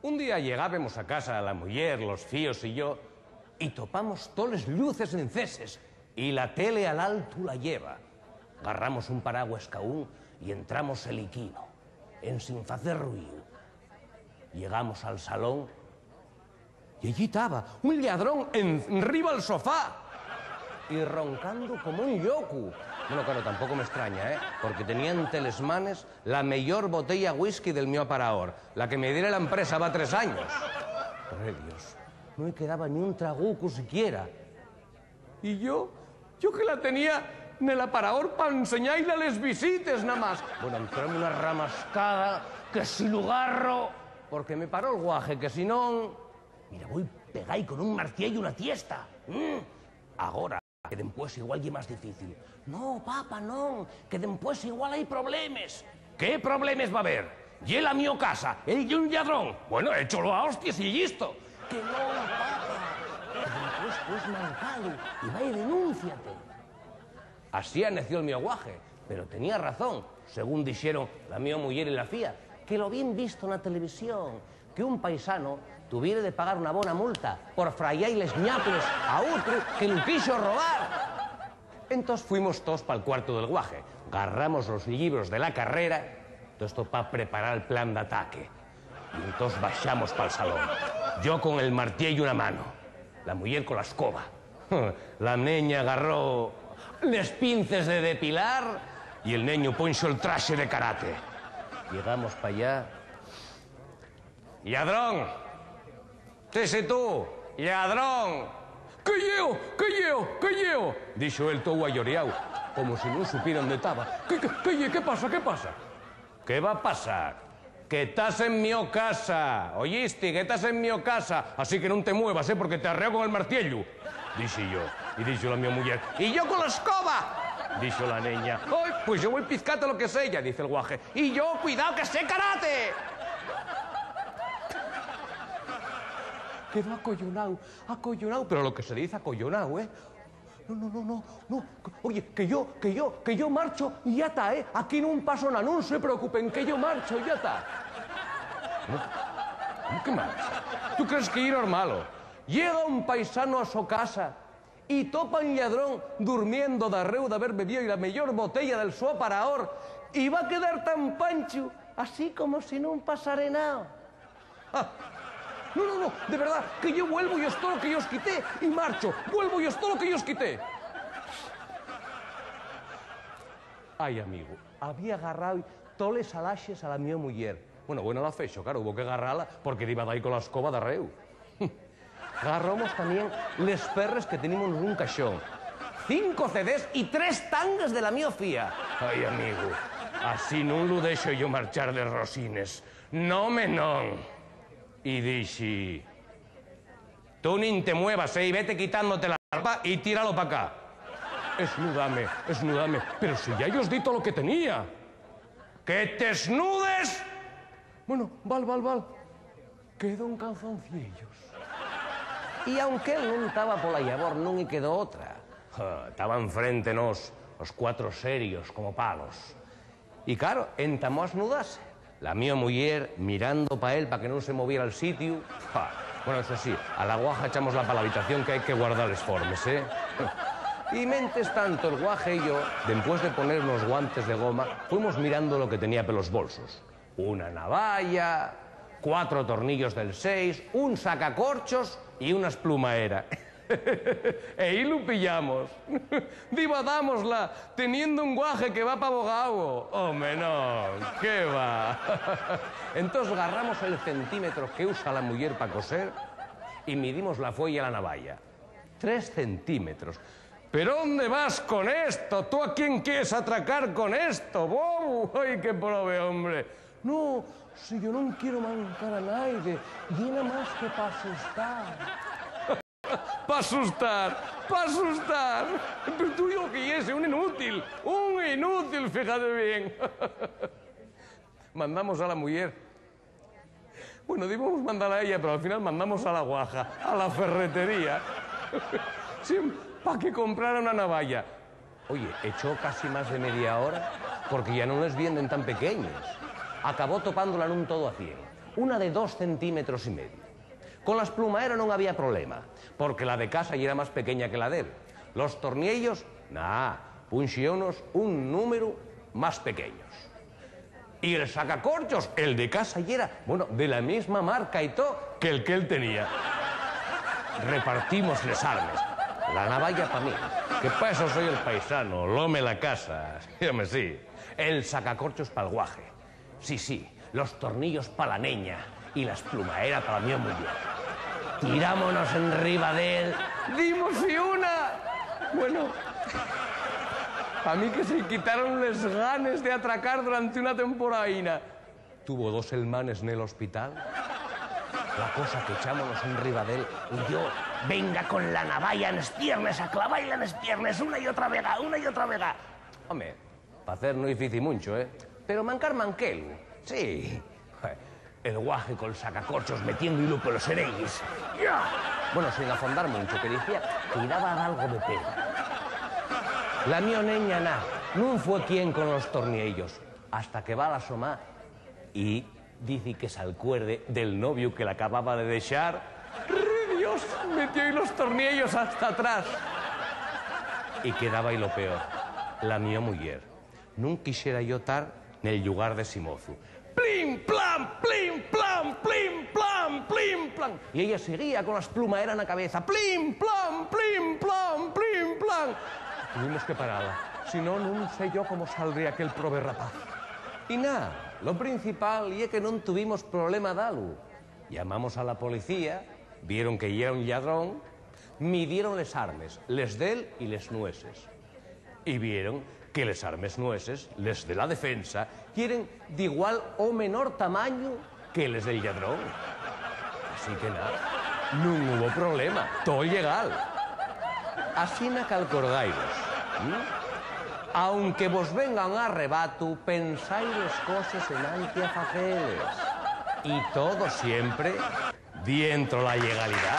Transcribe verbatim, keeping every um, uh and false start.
Un día llegábemos a casa la muyer, los fíos y yo, y topamos toles lluces enceses y la tele al altu la lleva. Garramos un paragua escaún y entramos el y quino, ensin facer ruíu. Llegamos al salón y ellí taba un lladrón en, enriba al sofá y roncando como un llocu. Bueno, claro, tampoco m'estraña, ¿eh? Porque tenía ente les manes la meyor botella whisky del mio aparaor, la que me diere la empresa va tres años. Re Dios, no-y quedaba ni un tragucu siquiera. Y yo, yo que la tenía nel aparaor pa enseñaila a les visites namás. Bueno, entróme una ramascada, que si lu garro, porque me paró el guaje, que si non, mira, voi pegai con un martiellu na tiesta. Mm. Agora, que dempués igual ye más difícil. No, papa, non, que dempués igual hai problemes. ¿Qué problemes va haber? Ye la mio casa, él ye un lladrón. Bueno, écholo a hostias y llisto. Que non, papa, que dempués pues mancalu y vai denúnciate. Así aneció el mio guaje, pero tenía razón, según dixeron la mio muyer y la fía, que lo bien visto na televisión, que un paisano tuviere de pagar una bona multa por frayai les ñaples a otru que lu quixo robar. Entós fuimos toos pal cuartu del guaje, garramos los llibros de la carrera, todo esto pa preparar el plan d'ataque. Y entós baxamos pal salón, yo con el martiellu na mano, la muyer con la escoba. La neña garró les pinces de depilar y el neñu ponxo el traxe de karate. Llegamos pa allá. ¡Lladrón! ¡Sí, sí, tú! ¡Lladrón! ¡Que lleo! ¡Que lleo! ¡Que lleo! Dixo él tou ayoriao, como si nun supiera onde taba. ¿Qué, qué, qué ye? ¿Qué pasa? ¿Qué pasa? ¿Qué va pasar? Que tas en mio casa, oyisti, que tas en mio casa, así que nun te muevas, eh, porque te arreo con el martiellu. Dixi yo, y dixo la mio muyer, y yo con la escoba. Dixo la neña, oi, pues yo voi pizcate lo que seya, dice el guaje, y yo, cuidao que sé karate. Quedó acoyonao, acoyonao, pero lo que se dice acoyonao, eh. No, no, no, no, no. Oye, que yo, que yo, que yo marcho y ya ta, eh. Aquí nun paso na, nun se preocupen, que yo marcho y ya ta. ¿Cómo? ¿Cómo que marcha? ¿Tú crees que ye normalo? Llega un paisano a so casa y topa un lladrón durmiendo darréu d'haber bebío la meyor botella del so aparaor y va quedar tan panchu, así como si nun pasare nao. Ah, no, no, no, de verdá, que yo vuelvo y esto lo que yo os quité, y marcho, vuelvo y esto lo que yo os quité. Ai, amigu, había garrao toles alaxes a la mio muyer. Bueno, buena la fexo, claro, hubo que garrala porque diba dai con la escoba darréu. Garromos tamién les perres que tenimos nun caxón, cinco C Ds y tres tangues de la mio fía. Ai, amigu, así nun lu dexo yo marchar de rosines. No, me non. Y dixi, tú nin te muevas, eh, y vete quitándote la ropa y tíralo pa acá. Esnudame, esnudame, pero si ya yos di todo lo que tenía. ¡Que t'esnudes! Bueno, val, val, val. Quedo en calzonciellos. Y aunque él nun taba pola llavor, nun-y quedó otra. Ja, taba enfrente nos, los cuatro serios, como palos. Y, claro, entamó a esnudase. La mio muyer, mirando pa él pa que nun se moviera el sitiu. Ja. Bueno, eso sí, a la guaja echámosla pa la habitación, que hai que guardar les formes, ¿eh? Y mentes tanto, el guaje y yo, dempués de poner unos guantes de goma, fuimos mirando lo que tenía pelos bolsos. Una navalla, cuatro tornillos del seis, un sacacorchos y una esplumaera. Ehí lu pillamos. Diba dámosla, teniendo un guaje que va p'abogao. Home, non, qué va. Entós garramos el centímetro que usa la muyer pa coser y midimos la fueya y la navalla. Tres centímetros. ¿Pero ónde vas con esto? ¿Tú a quién quieres atracar con esto, bobu? ¡Ai, qué probe, hombre! No, si yo nun quiero mancar a naide, ye namás que p'asustar. P'asustar, p'asustar. Pero tú lo que yes, un inútil, un inútil, fíjate bien. Mandamos a la muyer. Bueno, dibamos mandala a ella, pero al final mandamos a la guaja, a la ferretería. Sí, pa que comprara una navalla. Oye, echó casi más de media hora porque ya nun les vienden tan pequeñes. Acabó topándola nun todo a cien. Una de dos centímetros y medio. Con la esplumaera non había problema, porque la de casa yera más pequeña que la d'él. Los torniellos, na, punxíanos un númberu más pequeños. Y el sacacorchos, el de casa, yera, bueno, de la misma marca y to que el que él tenía. Repartimos les armes. La navalla pa mí, que pa eso soi el paisano, l'home la casa, dígame sí. El sacacorchos pal guaje. Sí, sí, los tornillos pa la neña y la esplumaera pa la mio muyer. Tirámonos enriba d'él. ¡Dimos-y una! Bueno, pa mí que se-y quitaron les ganes de atracar durante una temporaína. Tuvo dos selmanes nel hospital. La cosa que echámonos enriba d'él y yo, venga con la navalla nes piernes, a clavaila nes piernes, una y otra vega, una y otra vega. Home, pa hacer no difici muncho, ¿eh? Pero mancar manquelu, sí. El guaje col sacacorchos metiendo-y-lu pelos ereyes. ¡Ya! Bueno, sin afondar muncho, que dicía que-y daba dalgo de pena. La mio neña, na, nun fue quien con los torniellos, hasta que va a la so ma y dici que s'alcuerde del noviu que l'acababa de dexar. ¡Re Dios! Metió-y los torniellos hasta atrás. Y quedaba-y lo peor. La mio muyer. Nun quixera yo tar nel llugar d'esi mozu. ¡Plim, plam, plim, plam, plim, plam, plim, plam! Y ella seguía con la esplumaera na cabeza. ¡Plim, plam, plim, plam, plim, plam! Tuvimos que parala. Si no, nun sé yo cómo saldría aquel probe rapaz. Y na, lo principal ye que non tuvimos problema dalu. Llamamos a la policía, vieron que yera un lladrón, midieron les armes, les d'él y les nueses. Y vieron que les armes nueses, les de la defensa, yeren d'igual o menor tamañu que les del lladrón. Así que na, nun hubo problema, too llegal. Asina qu'alcordairos, ¿m? Aunque vos venga un arrebatu, pensái les coses enantes a faceles. Y todo siempre dientro la llegalidá.